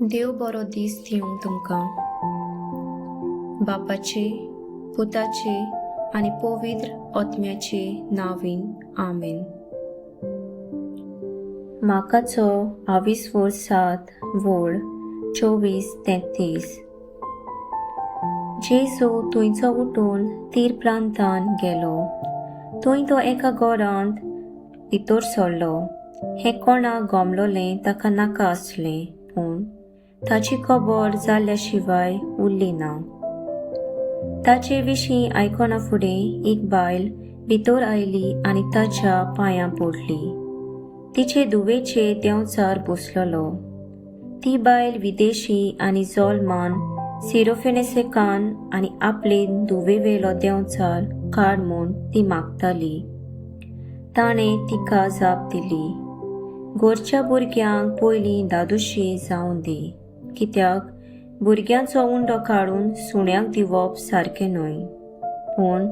देव बरो दीस दिवं तुमकां. बापाचे, पुताचे आनी पवित्र आत्म्याचे नांवान, आमेन. मार्काचो आविस्वोर 7 वळ 24 ते 30. जेजू थंयचो उठून तीर प्रांतान गेलो. थंय तो एका घरांत भितर सरलो. हें कोणाक गमलोलें ताका नाका आसलें, पूण ताची खबर जाल्या शिवाय उरली ना. ताचे विशीं आयकना फुडें एक बायल भितर आयली आनी ताच्या पांयां पडली. तिचे धुवेचे देंवचार बसलेलो. ती बायल विदेशी आनी जोलमान सिरोफेनेसेकान आनी आपले धुवेवेलो देंवचार काड म्हूण ती मागताली. ताणें तिका जाप दिली, "घरच्या भुरग्यांक पयलीं धादोशी जावं दी, कित्याक भुरग्यांचो उंडो काडून सुण्यांक दिवप सारकें न्हय." पूण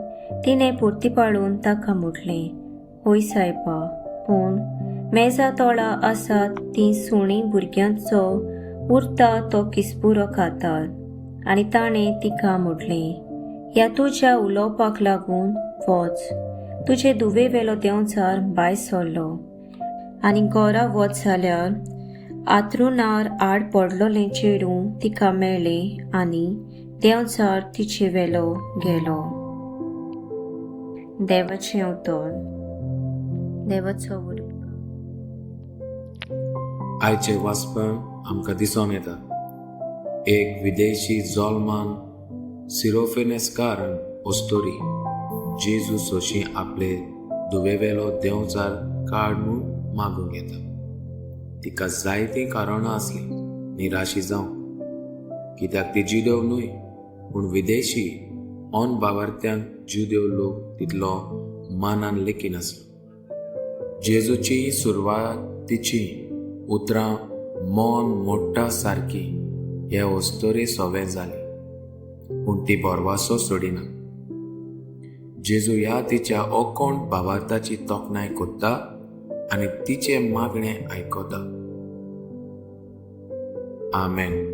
तिणें परतीपाळून ताका म्हटलें, "हय सायबा, पूण मेजा तोळा आसात तीं सुणीं भुरग्यांचो उरता तो किसपुरो खातात." आनी ताणें तिका म्हटलें, "ह्या तुज्या उलोवपाक लागून वच, तुजे धुवेवेलो देंवचार भायर सरलो." आनी घरा वच जाल्यार आतरुणार आड पडलोलें चेडूं तिका मेळ्ळें आनी देंवचार तिचे वेलो गेलो. देवाचें उतर. देवाचो उर्बा. आयचे वाचपण आमकां दिसोन येता, एक विदेशी जोलमान सिरोफेनेसकार ओस्तोरी जेजू सोशी आपले धुवेवेलो देंवचार काड म्हूण मागूंक येता. तिका जायतीं कारणां आसलीं निराशी जावंक, कित्याक ती जुदेव न्हय पूण विदेशी. ऑन बावार्थ्यांक जुदेव लोक तितलो मानान लेखिनासलो. जेजूची सुरवातीची उतरां मन मोडटा सारकी हे अस्तोरी सवे जाली, पूण ती भरवासो सोडिना. जेजू ह्या तिच्या अकोंड भावार्थाची तोखणाय करता आनी तिचें मागणें आयकता. आमेन.